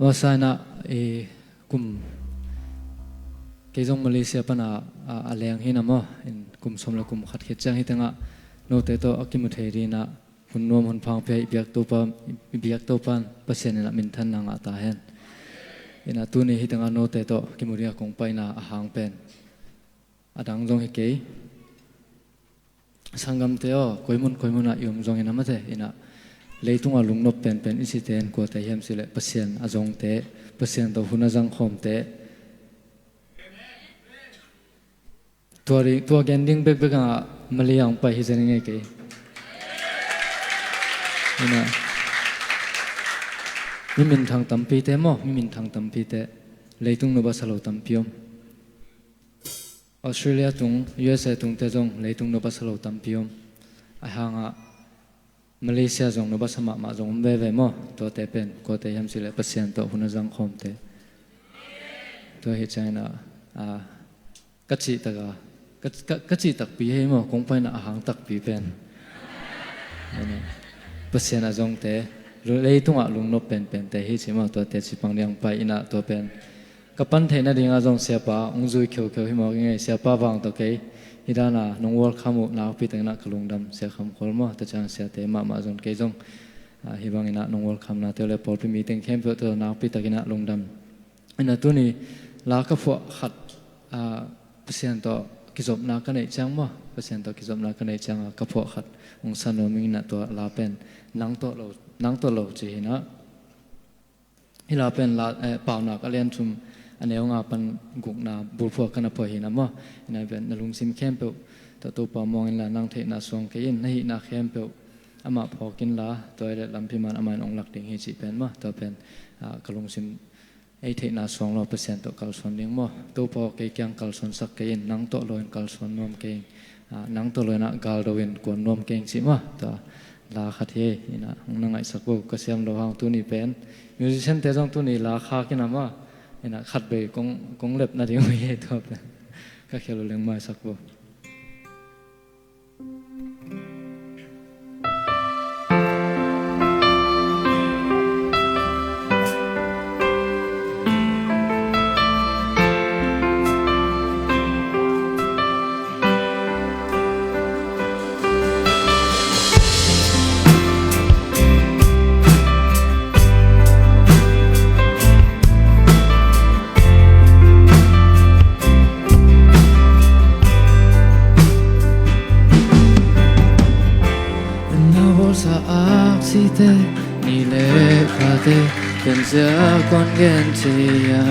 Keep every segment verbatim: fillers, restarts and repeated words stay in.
Masa inah i kum kei zong Malaysia pana a, a leng hi na maw, in kum sawm le kum khat khit ciang hi tengah note tawh a kimu thei dinah hun nuam hun phang pia i biak Topa, i biak Topa in Pasian inah minthanna ngah ta hen. Inah tuni hi tengah note tawh kimu dingah kong paina a hang pen a dang zong hi kei. Sanggamte aw, koimun koimunah i om zongin a mate inah leitungah lungnop penpen i site in kuate hiam sileh Pasian a zongte, Pasian tawh hun a zangkhawmte. Tua, tua gen ding bekbek ah Malaysia hong pai hi zen ngei kei. Inah mi minthang tampite maw, mi minthang tampite, leitung nop a sa lo tampi om. Australia tung, U S A tungte zong leitung nop a sa lo tampi om. A hangah Malaysia zong nop a sa mahmah zong om veve maw. Tuate pen kuate hiam sileh Pasian tawh hun a zangkhawmte. Tua hi ciangin ah, ah, ka cih taka, ka, ka, ka cih takpi hi maw, kong paina a hang takpi pen. Pasian a zongte, leitungah lungnop penpente hi ci maw, tuate cipang ding pai inah tua pen ka pan theih nadingah zong siapa hong zui kheukheu hi mawk i ngei. Siapa vang tawh kei hi dana nong welcome uh nakpi takinah ka lungdam, Sia Kham Khual maw, tua ciang siate mahmah zong kei zong, ah, hi banginah nong welcome nate uh le pawlpi meeting khempeuh tawh nakpi takinah lungdam. Inah tuni la ka phuah khat, ah, Pasian tawh kizopna ka neih ciang maw, Pasian tawh kizopna ka neih ciangah ka phuah khat hong sa nuam inah tua la pen nang tawh lo, nang tawh lo ci hinah. Hih la pen la, eh, Paunak a lian thum a neu nga pan gukna bulphuak ka na phuah hi na maw. Inah pen na lungsim khempeuh tawh Topa muang inla nang theihna suang kei in, na hihna khempeuh amah phawk inla, tua hi leh lampi man amah in hong lak ding hi cih pen maw. Tua pen, ah, ka lungsim ei theihna suang lo Pasian tawh kalsuan ding maw. Topa aw, kei kiang kalsuansak kei in, nang tawh lo in kalsuan nuam kei in. Ah, nang tawh lo inah galdo in kuan nuam kei in cih maw. Tua la khat hi inah hong na ngaihsak bo, ka siam lo hang tuni pen. Musician te zong tuni la khak inah maw, inah khat bei kong, kong lep nading uh hi tua pen. Ka khel uh leng maisak bo. Na bawlsa aksite, ni le khate, gensia kuan gen cia,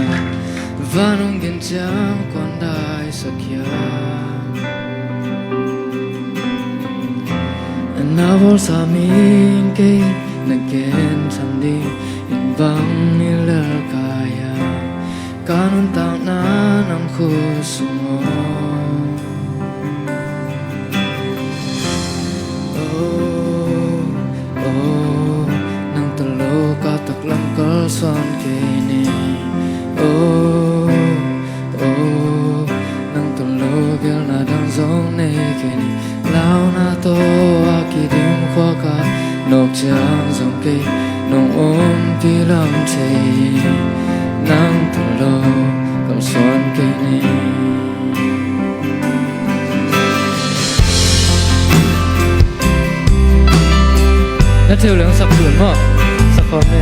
van hong gen ciang kuan daisak hia. Na bawlsa ming kei, na gen tham ding in bang ni lel kai a, ka nuntakna nang khut sung aw. Oh, oh, nang tawh lo ka taklam kalsuan kei ni. Oh, oh, nang tawh lo gelna dang zong nei kei ni. Launa tawh a kidim khuak ah nawk ciang zong kei nong ompih lam thei, nang tawh lo kalsuan kei ni. Na theu leng sak dun maw, sak khawm ni.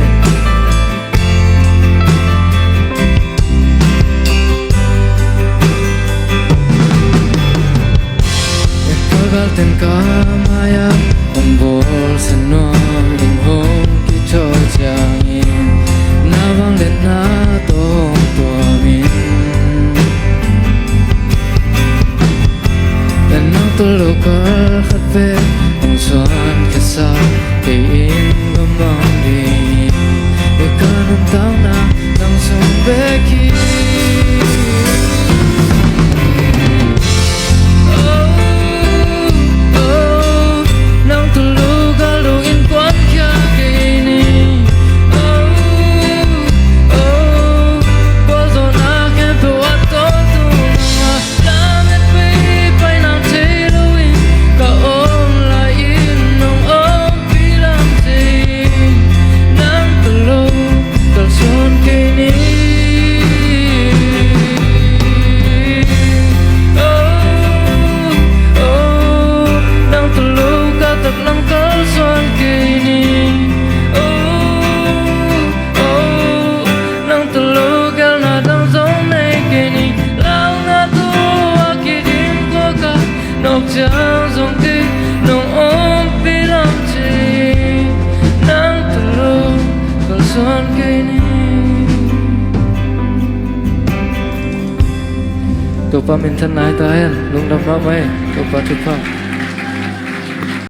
Ka galten ka mai-ah hong bawlsia nuam in hong kithawi ciangin, na vangliatna tawh hong tuam in. Nang tawh lo kal khat pen hong suan khiasak kei in, ka mang ding in ka nuntakna nang sung bek hi. Oh, oh, nang tawh lo ka lung in kuankhia kei ni. Oh, oh, gualzawhna khempeuh a tawntung nangmah lamet pei pai nang thei loin ka om lai-in nong ompih lam thei in, nang tawh lo kalsuan Topa minthan nai ta hen. Lungdam mahmah ei. Topa thupha.